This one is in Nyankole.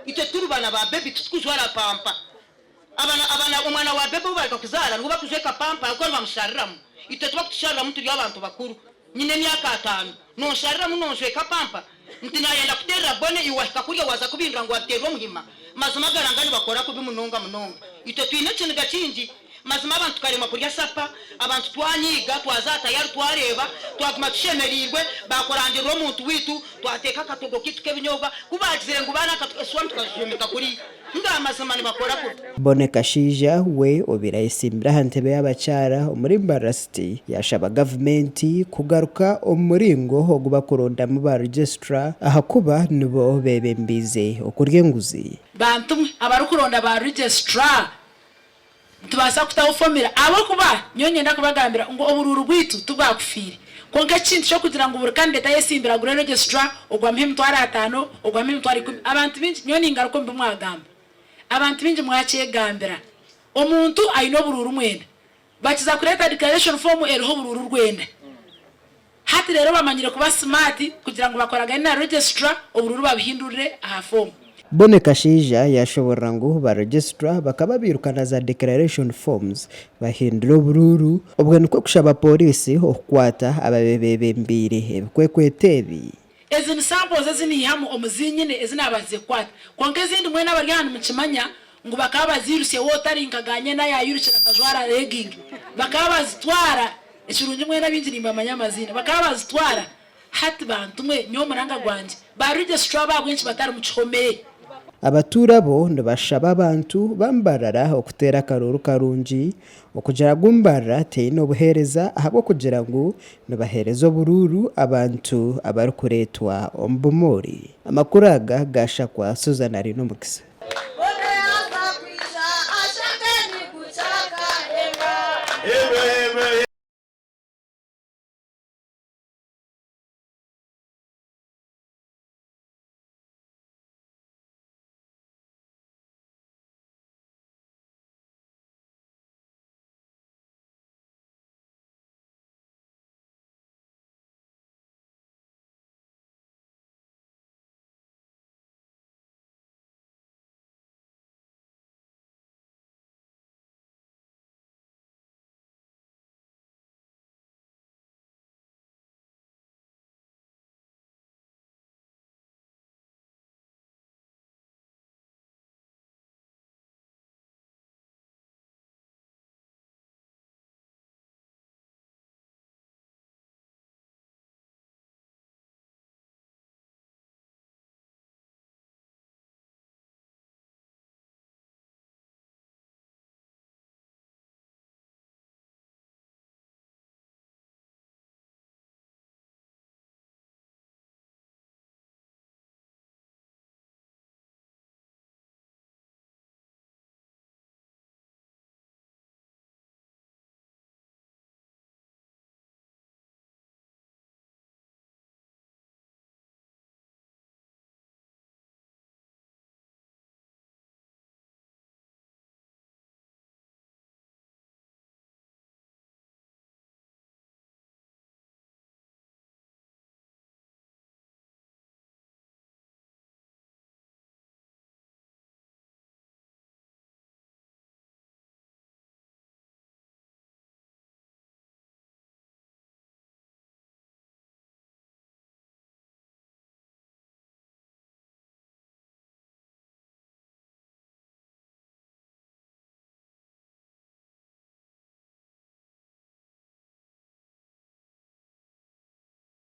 Itwe tituri baana ba bebi, titukujwara pampa. Abana, abana, omwana wa bebi ou barikuza kuzaara niwe bakujweka pampa ahabw'okuba nibamushariramu. Itwe tibakutushariramu turi abantu bakuru. Nyine emyaka ataano. Nonshariramu nonjweka pampa? Nti nayenda kuteerera bone iwe wahika kuriya waaza kubindura ngu wabiteerwa omuhima. Mazima agaranga nibakora kubi munonga munonga. Itwe twine ekiniga kingi. Mazima abantu tukaremwa kurya sapa, abantu twanyiiga, twaza aha tayari twareeba, twaguma tushemereirwe, baakurangirira omuntu waitu, twateeka akatogo kaitu k'ebinyobwa, ku baagizire ngu baana esuwaani tukazijumika kuriya. Nga amazima nibakora kubi. Bonne Kashaija we obaire ayesimbire aha ntebe y'abakyara omuri Mbarara City yashaba gavumenti kugaruka omu muringo ogu bakurondamu ba Registrar ahakuba nibo bebembiize okurya enguzi. Bantu mwe abarikuronda ba Registrar Nitubaasa kutaho fomira ahabw'okuba nyowe niinyenda kubagambira ngu oburuuru bwaitu tibwakufiire. Kwonka ekintu ky'okugira ngu buri kandidate ayesimbire agure registra, ogwo amuhe emitwaro ataano, ogwo amuhe emitwaro ikumi, abantu baingi, nyowe ningaruka omu bi mwagamba, abantu baingi mwakyegambira. Omuntu aine oburuuru mwenda, bakiza kureeta declaration form eriho oburuuru rwenda. Hati reero bamanyire kuba smart kugira ngu bakoragane na registrar oburuuru babuhindurire aha form. Bonny Kashaija yashoborora ngu ba Registrar bakaba bairuka na za declaration forms bahindura oburuuru, obwe nikwo kushaba Pooriisi okukwata ababaire bebembeire ebikwekweto ebi. Ezi ni samples ezi naihamu omu zinyine ezi nabaasize kukwata. Kwonka ezindi mwena abari aha nimukimanya ngu bakaba baziirusya we otari nka ganyena yaayirukire akajwara legging. Bakaba bazitwara, ekirungi mwena abaingi nimbamanya amaziina, bakaba bazitwara. Hati bantu mwe, nyowe omuranga gwangye, ba registrar abo ahabw'enki batari mu kihome? Abatuura bo nibashaba abantu ba Mbarara okuteera akaruuru karungi okugira gu Mbarara teine obuheereza ahabw'okugira ngu nibaheereza oburuuru abantu abarikureetwa omu bumuri. Amakuru aga gashakwa Susan Arinomukisa.